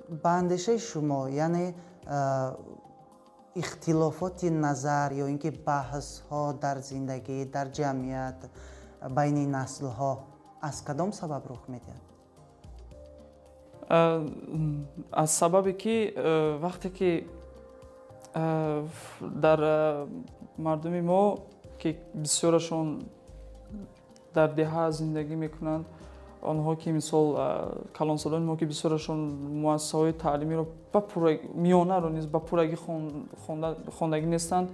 Ба андешаи шумо, яъне ихтилофоти назар ё ин ки баҳсҳо дар зиндагӣ, дар ҷамъият байни наслҳо аз кадом сабаб рух медиҳад? Аз сабабе ки вақте ки дар мардуми мо, ки бисёрашон дар деҳа зиндагӣ мекунанд, онҳо ки мисол калонсолони мо, ки бисёрашон муассисаҳои таълимиро миёнаро низ ба пуррагӣ хондагӣ нестанд.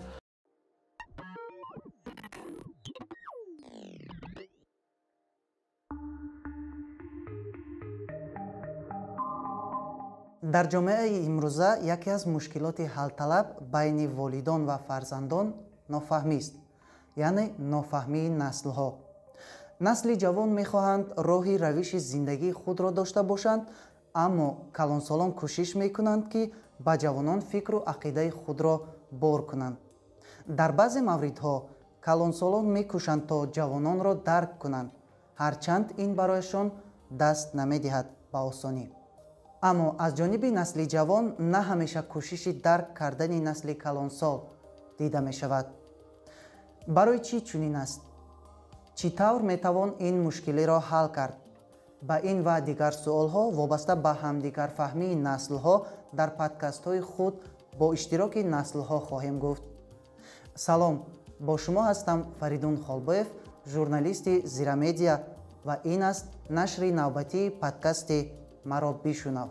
Дар ҷомеаи имрӯза яке аз мушкилоти ҳалталаб байни волидон ва фарзандон нофаҳмист, яъне нофаҳмии наслҳо. Насли ҷавон мехоҳанд роҳи равиши зиндагии худро дошта бошанд, аммо калонсолон кӯшиш мекунанд, ки ба ҷавонон фикру ақидаи худро бор кунанд. Дар баъзе мавридҳо калонсолон мекӯшанд, то ҷавононро дарк кунанд, ҳарчанд ин барояшон даст намедиҳад ба осонӣ. Аммо аз ҷониби насли ҷавон на ҳамеша кӯшиши дарк кардани насли калонсол дида мешавад. Барои чӣ чунин аст? Чӣ тавр метавон ин мушкилиро ҳал кард? Ба ин ва дигар суолҳо вобаста ба ҳамдигарфаҳмии наслҳо дар подкастҳои худ бо иштироки наслҳо хоҳем гуфт. Салом, бо шумо ҳастам Фаридун Холбоев, журналисти Зирамедиа, ва ин аст нашри навбатии подкасти «Маро бишунав».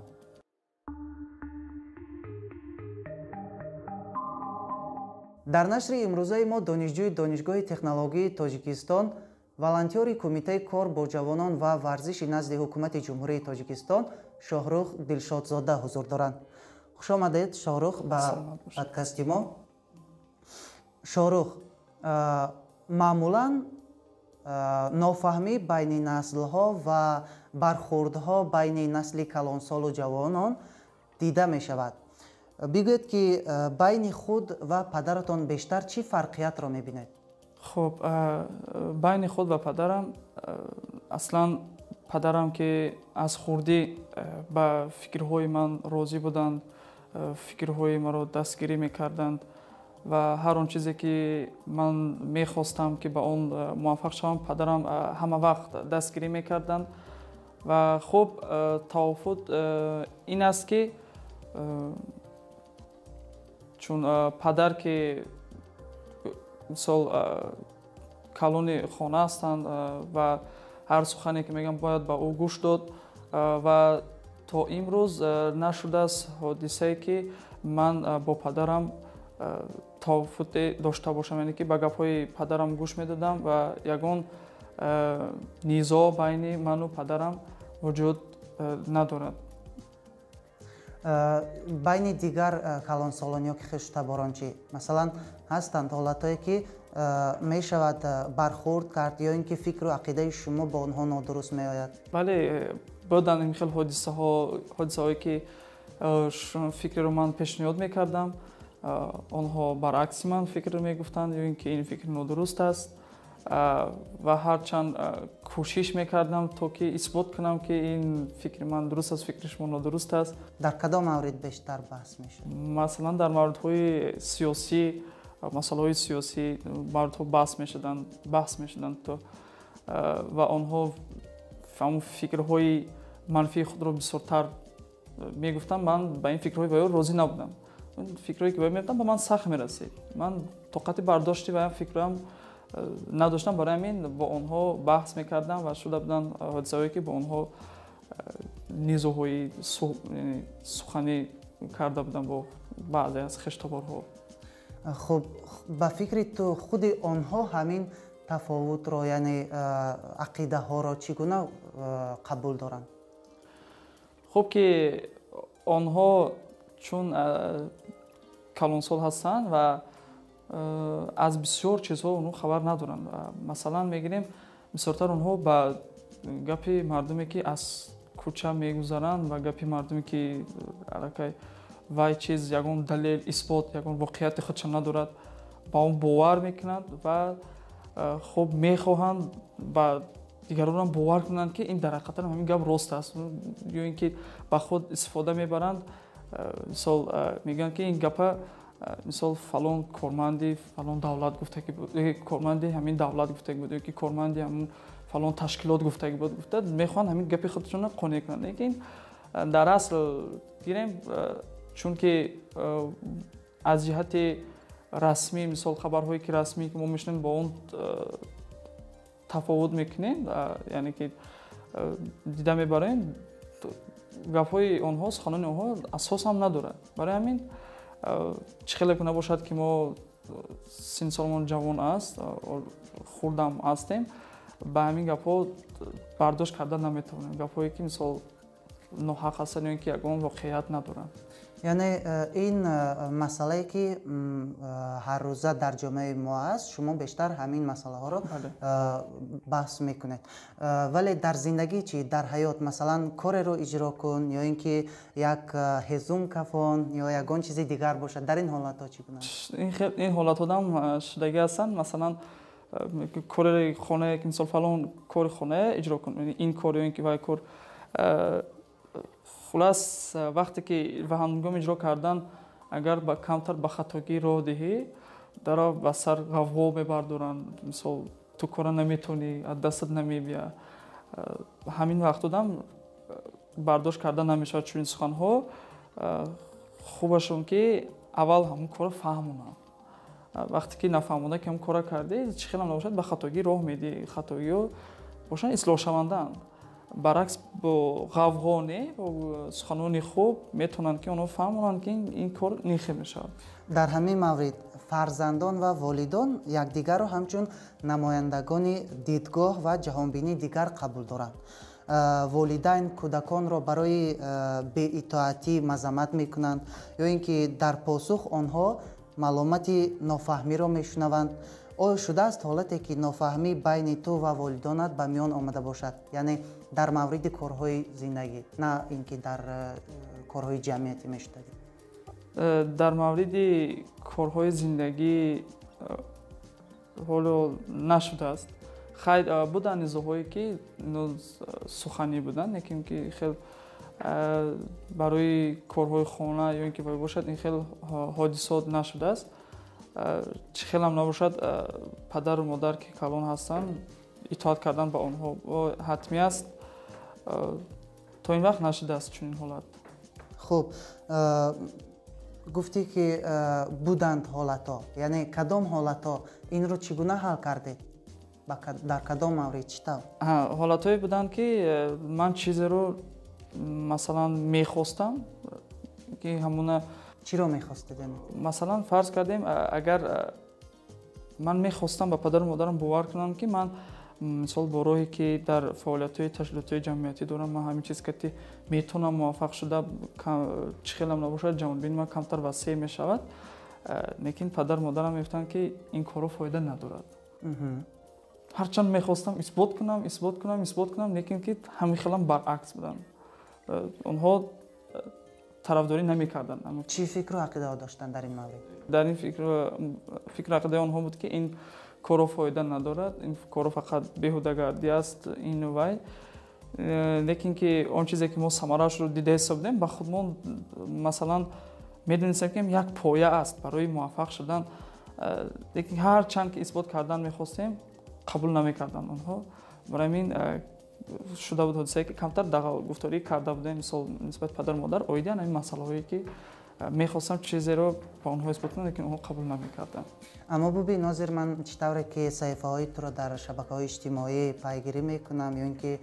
Дар нашри имрӯзаи мо донишҷӯи Донишгоҳи технологияи Тоҷикистон, волонтёри Кумитаи кор бо ҷавонон ва варзиши назди Ҳукумати Ҷумҳурии Тоҷикистон Шоҳрух Дилшодзода ҳузур доранд. Хуш омадед, Шоҳрух, ба подкасти мо. Шоҳрух, маъмулан нофаҳмӣ байни наслҳо ва бархурдҳо байни насли калонсолу ҷавонон дида мешавад. Бигӯед, ки байни худ ва падаратон бештар чӣ фарқиятро мебинед? Хуб, байни худ ва падарам, аслан падарам, ки аз хурдӣ ба фикрҳои ман розӣ буданд, фикрҳои маро дастгирӣ мекарданд ва ҳар он чизе ки ман мехостам, ки ба он муваффақ шавам, падарам ҳама вақт дастгирӣ мекарданд. Ва хуб, тавофуд ин аст, ки чун падар, ки мисол калони хона ҳастанд ва ҳар сухане ки мегӯям, бояд ба ӯ гӯш дод, ва то имрӯз нашудааст ҳодисае, ки ман бо падарам тавофуде дошта бошам, яъне ки ба гапҳои падарам гӯш медодам ва ягон низоъ байни ману падарам вуҷуд надорад. Байни дигар калонсолон ё ки хештаборон чӣ? Масалан, ҳастанд ҳолатҳое, ки мешавад бархурд кард ё ин ки фикру ақидаи шумо бо онҳо нодуруст меояд? Бале, буданд ин хел ҳодисаҳо, ҳодисаҳое ки фикреро ман пешниҳод мекардам, онҳо баръакси ман фикр мегуфтанд ё ин ки ин фикр нодуруст аст, ва ҳарчанд кӯшиш мекардам, то ки исбот кунам, ки ин фикри ман дуруст аст, фикри шумо нодуруст аст. Дар кадом маврид бештар баҳс мешуд? Масалан, дар мавридҳои сиёсӣ, масъалаҳои сиёсӣ мавридҳо баҳс мешуданд, то ва онҳо ҳамон фикрҳои манфии худро бисёртар мегуфтанд. Ман ба ин фикрҳои ваё розӣ набудам. Фикрҳое ки ваё мегуфтанд, ба ман сахт мерасид, ман тоқати бардошти ва фикрҳоям надоштам. Барои ҳамин бо онҳо баҳс мекардам ва шуда буданд ҳодисаҳое, ки бо онҳо низоъҳои суханӣ карда будам бо баъзе аз хештоборҳо. Хуб, ба фикри ту, худи онҳо ҳамин тафовутро, яъне ақидаҳоро чӣ гуна қабул доранд? Хуб, ки онҳо чун калонсол ҳастанд ва аз бисёр чизҳо онҳо хабар надоранд. Масалан, мегирем, бисёртар онҳо ба гапи мардуме, ки аз кӯча мегузаранд, ва гапи мардуме, ки аллакай вай чиз ягон далел, исбот, ягон воқеияти худша надорад, ба он бовар мекунанд ва хуб мехоҳанд ба Дигаронам бовар кунанд, ки ин дар ҳақиқатан ҳамин гап рост аст, ё ин ки ба худ истифода мебаранд. Мисол, мегӯянд, ки ин гапа, мисол, фалон корманди фалон давлат гуфтаги буд, корманди ҳамин давлат гуфтаги буд, ё ки корманди ҳамун фалон ташкилот гуфтаги буд, гуфта мехоҳанд ҳамин гапи худшонро қонеъ кунанд. Лекин дар асл гирем, чунки аз ҷиҳати расмӣ, мисол, хабарҳое ки расмӣ ки мо мешунавем, бо он тафовут мекунем, яъне ки дида мебарем, гапҳои онҳо, суханони онҳо асос ҳам надорад. Барои ҳамин, чӣ хеле ки набошад, ки мо синну солмон ҷавон аст, хурдам ҳастем, ба ҳамин гапҳо бардошт карда наметавонем, гапҳое ки, мисол, ноҳақ ҳастанд ё ин ки ягон воқеият надоранд. Яъне ин масъалае, ки ҳаррӯза дар ҷомеаи мо аст, шумо бештар ҳамин масъалаҳоро баҳс мекунед. Вале дар зиндагӣ чӣ? Дар ҳаёт, масалан, кореро иҷро кун ё ин ки як ҳезум кафон ё ягон чизи дигар бошад, дар ин ҳолатҳо чӣ гуна? Ин ҳолатҳодам шудагӣ ҳастанд. Масалан, кори хона, ки, мисол, фалон кори хона иҷро кун, ин кор ё ин ки вай кор. Хулас, вақте ки ва ҳангоми иҷро кардан агар ба камтар ба хатогӣ роҳ диҳӣ, даро ба сар ғавғо мебардоранд, мисол, ту кора наметавонӣ, аз дастат намебия. Ҳамин вақтодам бардошт карда намешавад чунин суханҳо. Хубашон ки аввал ҳамон корро фаҳмонанд. Вақте ки нафаҳмонда ки ҳамон корро кардӣ, чӣ хелам набошад, ба хатогӣ роҳ медиҳӣ, хатогиҳо бошанд, ислоҳшавандаанд. Баръакс, бо ғавғо не, бо суханони хуб метавонанд, ки онҳо фаҳмонанд, ки ин кор ин хел мешавад. Дар ҳамин маврид фарзандон ва волидон якдигарро ҳамчун намояндагони дидгоҳ ва ҷаҳонбинии дигар қабул доранд. Волидайн кӯдаконро барои беитоатӣ мазаммат мекунанд ё ин ки дар посух онҳо маломати нофаҳмиро мешунаванд. Оё шудааст ҳолате, ки нофаҳмӣ байни ту ва волидонат ба миён омада бошад, яъне дар мавриди корҳои зиндагӣ, на ин ки дар корҳои ҷамъиятӣ мешудагӣ? Дар мавриди корҳои зиндагӣ ҳоло нашудааст. Хайр, буданд низоъҳое, ки суханӣ буданд, лекин ки хел барои корҳои хона ё ин ки вай бошад, ин хел ҳодисот нашудааст. Чӣ хелам набошад, падару модар ки калон ҳастанд, итоат кардан ба онҳо ҳатмӣ аст. То ин вақт нашудааст чунин ҳолат. Хуб, гуфтӣ, ки буданд ҳолатҳо, яъне кадом ҳолатҳо? Инро чӣ гуна ҳал кардед? Дар кадом маврид, чӣ тавр? Ҳолатҳое буданд, ки ман чизеро, масалан, мехостам, ки ҳамуна Чиро мехостед? Масалан, фарз кардем, агар ман мехостам ба падару модарам бовар кунам, ки ман, мисол, бо роҳе ки дар фаъолиятҳои ташкилотҳои ҷамъиятӣ дорам, ман ҳамин чиз кати метавонам муваффақ шуда, чӣ хелам набошад, ҷаҳонбини ман камтар васеъ мешавад. Лекин падару модарам мегуфтанд, ки ин корҳо фоида надорад. Ҳарчанд мехостам исбот кунам, исбот кунам, исбот кунам, лекин ки ҳамин хелам баръакс буданд, онҳо тарафдорӣ намекарданд. Чӣ фикру ақидаҳо доштанд дар ин маврид? Дар ин фикру ақидаи онҳо буд, ки ин корҳо фоида надорад, ин корҳо фақат беҳудагардӣ аст, ину вай. Лекин ки он чизе ки мо самараашро дида ҳисоб будем ба худмон, масалан, медонистем, ки як поя аст барои муваффақ шудан. Лекин ҳар чанд ки исбот кардан мехостем, қабул намекарданд онҳо. Барои ҳамин шуда буд ҳодисае, ки камтар дағалгуфторӣ карда будем, мисол, нисбати падару модар оиди ҳамин масъалаҳое, ки мехостам чизеро ба онҳо исбот кунам, лекин онҳо қабул намекарданд. Аммо бубин, нозир, ман чӣ тавре ки саҳифаҳои туро дар шабакаҳои иҷтимоӣ пайгирӣ мекунам ё ин ки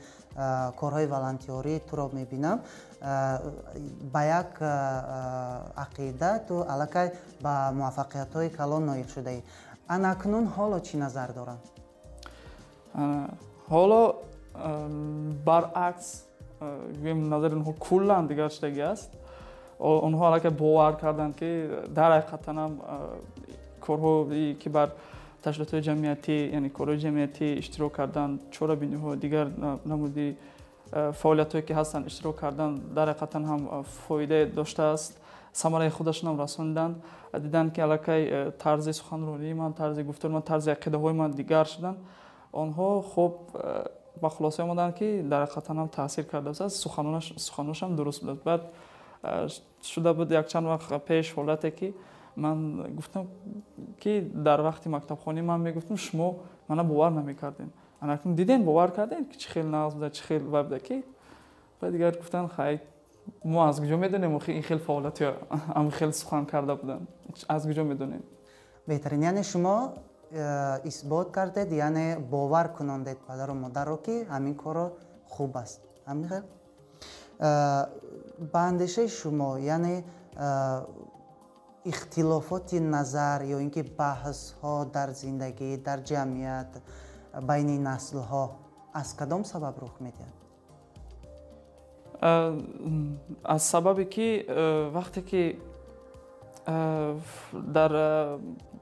корҳои волонтиёрии туро мебинам, ба як ақида ту аллакай ба муваффақиятҳои калон ноил шудаӣ. Ана акнун ҳоло чӣ назар доранд? Ҳоло баръакс, гӯем, назари онҳо куллан дигар шудагӣ аст. Онҳо аллакай бовар карданд, ки дар ҳақиқатанам корҳое ки бар ташкилотҳои ҷамъиятӣ, яъне корҳои ҷамъиятӣ иштирок кардан, чорабиниҳо, дигар намуди фаъолиятҳое ки ҳастанд, иштирок кардан дар ҳақиқатан ҳам фоида доштааст, самараи худашонам расониданд. Диданд, ки аллакай тарзи суханронии ман, тарзи гуфтори ман, тарзи ақидаҳои ман дигар шуданд. Онҳо хуб Ба хулоса омаданд, ки дар ҳақиқатан ҳам таъсир кардааст, суханошам дуруст будааст. Баъд шуда буд якчанд вақт пеш ҳолате, ки ман гуфтам, ки дар вақти мактабхонӣ ман мегуфтам, шумо мана бовар намекардем, анакун дидем, бовар кардем, ки чӣ хел нағз буда, чӣ хел вай буда, ки баъд дигар гуфтанд: хай, мо аз куҷо медонем, ин хел фаъолият, ам хел сухан карда буданд, аз куҷо медонем? Беҳтарин. Яъне шумо исбот кардед, яъне бовар кунондед падару модарро, ки ҳамин корро хуб аст. Ҳамин хел, ба андешаи шумо, яъне ихтилофоти назар ё ин ки баҳсҳо дар зиндагӣ, дар ҷамъият, байни наслҳо аз кадом сабаб рух медиҳад? Аз сабабе, ки вақте ки дар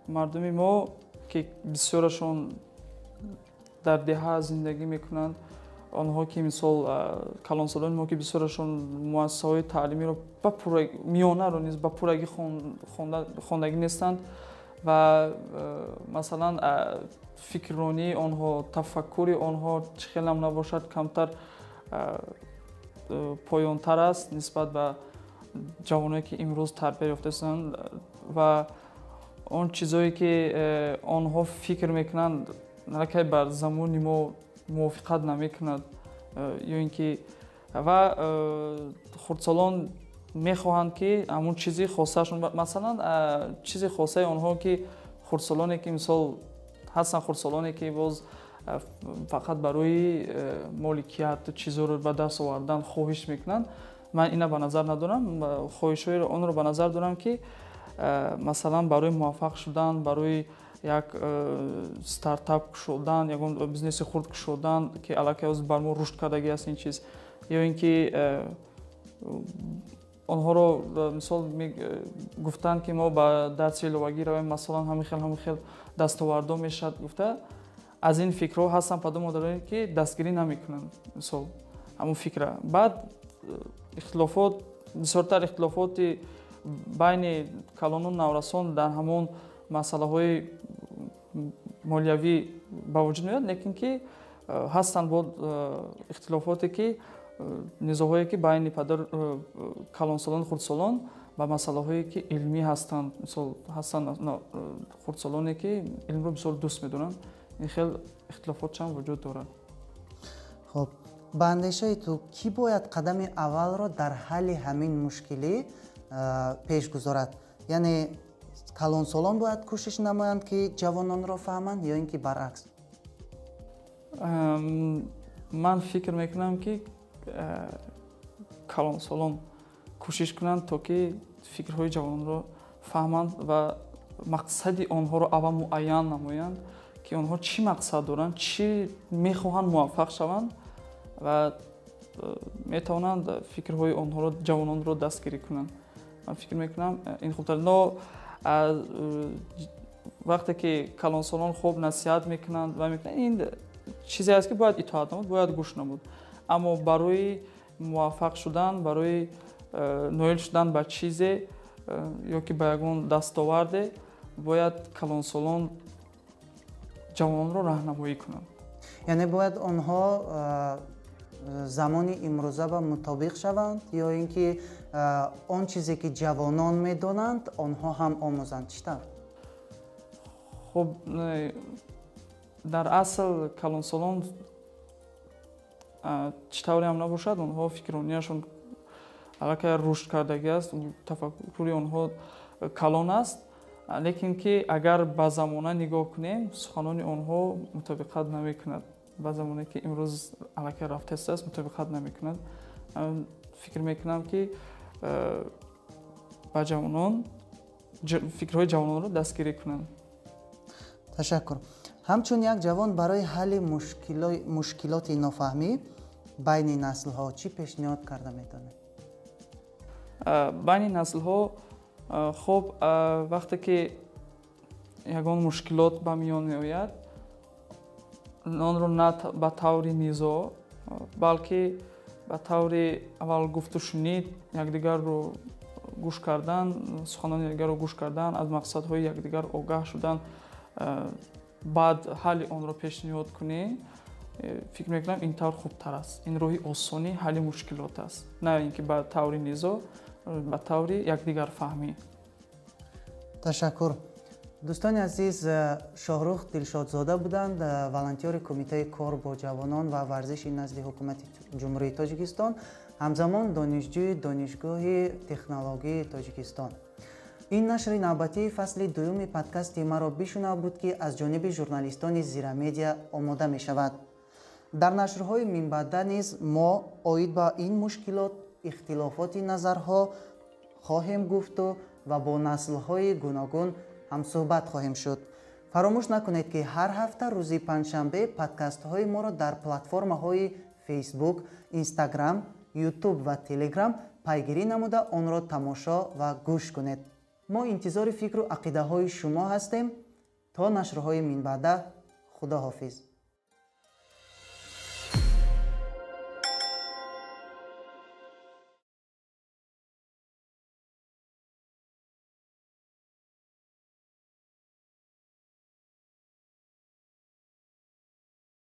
мардуми мо, ки бисёрашон дар деҳа зиндагӣ мекунанд, онҳо ки, мисол, калонсолони мо, ки бисёрашон муассисаҳои таълимиро миёнаро низ ба пуррагӣ хондагӣ нестанд ва, масалан, фикрронии онҳо, тафаккури онҳо чӣ хелам набошад, камтар поёнтар аст нисбат ба ҷавоное, ки имрӯз тарбия ёфтаистанд, ва он чизое, ки онҳо фикр мекунанд, аллакай бар замони мо мувофиқат намекунад, ё ин ки ва хурдсолон мехоҳанд, ки ҳамун чизи хосаашон, масалан, чизи хосаи онҳо, ки хурдсолоне, ки, мисол, ҳастанд хурдсолоне, ки боз фақат барои моликият, чизҳоро ба даст овардан хоҳиш мекунанд. Ман ина ба назар надорам, хоҳишҳои онро ба назар дорам, ки, масалан, барои муваффақ шудан, барои як стартап кушодан, ягон бизнеси хурд кушодан, ки аллакай ҳозир бар мо рушд кардагӣ аст ин чиз, ё ин ки онҳоро, мисол, гуфтанд, ки мо ба дарси иловагӣ равем, масалан, ҳамин хел, ҳамин хел дастовардҳо мешавад гуфта, аз ин фикрҳо ҳастанд падару модароне, ки дастгирӣ намекунанд, мисол, ҳамун фикра. Баъд ихтилофот, бисёртар ихтилофоти байни калону наврасон дар ҳамон масъалаҳои молиявӣ ба вуҷуд меояд, лекин ки ҳастанд бо ихтилофоте, ки низоъҳое, ки байни падар, калонсолон, хурдсолон ба масъалаҳое, ки илмӣ ҳастанд. Мисол, ҳастанд хурдсолоне, ки илмро бисёр дӯст медоранд, ин хел ихтилофот чанд вуҷуд дорад. Хуб, ба андешаи ту, кӣ бояд қадами аввалро дар ҳалли ҳамин мушкилӣ пеш гузорад? Яъне калонсолон бояд кӯшиш намоянд, ки ҷавононро фаҳманд, ё ин ки баръакс? Ман фикр мекунам, ки калонсолон кӯшиш кунанд, то ки фикрҳои ҷавононро фаҳманд ва мақсади онҳоро аввал муайян намоянд, ки онҳо чӣ мақсад доранд, чӣ мехоҳанд муваффақ шаванд, ва метавонанд фикрҳои онҳоро, ҷавононро дастгирӣ кунанд. Ман фикр мекунам, ин хубтар. Но вақте ки калонсолон хуб насиҳат мекунанд ва мекунанд, ин чизе аст, ки бояд итоат намуд, бояд гӯш намуд, аммо барои муваффақ шудан, барои ноил шудан ба чизе ё ки ба ягон дастоварде, бояд калонсолон ҷавононро раҳнамоӣ кунанд. Яъне бояд онҳо замони имрӯза ба мутобиқ шаванд, ё ин ки он чизе, ки ҷавонон медонанд, онҳо ҳам омӯзанд? Чӣ тавр? Хуб, дар асл калонсолон чӣ тавре ҳам набошад, онҳо фикрронияшон аллакай рушд кардагӣ аст, тафаккури онҳо калон аст, лекин ки агар ба замона нигоҳ кунем, суханони онҳо мутобиқат намекунад ба замоне, ки имрӯз аллакай рафтааст, мутобиқат намекунад. Фикр мекунам, ки ба ҷавонон, фикрҳои ҷавононро дастгирӣ кунанд. Ташаккур. Ҳамчун як ҷавон, барои ҳалли мушкилоти нофаҳмӣ байни наслҳо чӣ пешниҳод карда метавонед? Байни наслҳо, хуб, вақте ки ягон мушкилот ба миён меояд, онро на ба таври низоъ, балки ба таври аввал гуфтушунид, якдигарро гӯш кардан, суханони якдигарро гӯш кардан, аз мақсадҳои якдигар огаҳ шудан, баъд ҳалли онро пешниҳод кунӣ. Фикр мекунам, ин тавр хубтар аст. Ин роҳи осони ҳалли мушкилот аст, на ин ки ба таври низоъ, ба таври якдигарфаҳмӣ. Ташаккур. Дӯстони азиз, Шоҳрух Дилшодзода буданд, волонтёри Кумитаи кор бо ҷавонон ва варзиши назди Ҳукумати Ҷумҳурии Тоҷикистон, ҳамзамон донишҷӯи Донишгоҳи технологияи Тоҷикистон. Ин нашри навбатии фасли дуюми подкасти «Маро бишунав» буд, ки аз ҷониби журналистони Зира Медиа омода мешавад. Дар нашрҳои минбаъда низ мо оид ба ин мушкилот, ихтилофоти назарҳо хоҳем гуфту ва бо наслҳои гуногун ҳамсӯҳбат хоҳем шуд. Фаромӯш накунед, ки ҳар ҳафта рӯзи панҷшанбе подкастҳои моро дар платформаҳои Фейсбук, Инстаграм, Ютуб ва Телеграм пайгирӣ намуда, онро тамошо ва гӯш кунед. Мо интизори фикру ақидаҳои шумо ҳастем. То нашрҳои минбаъда, худо ҳофиз.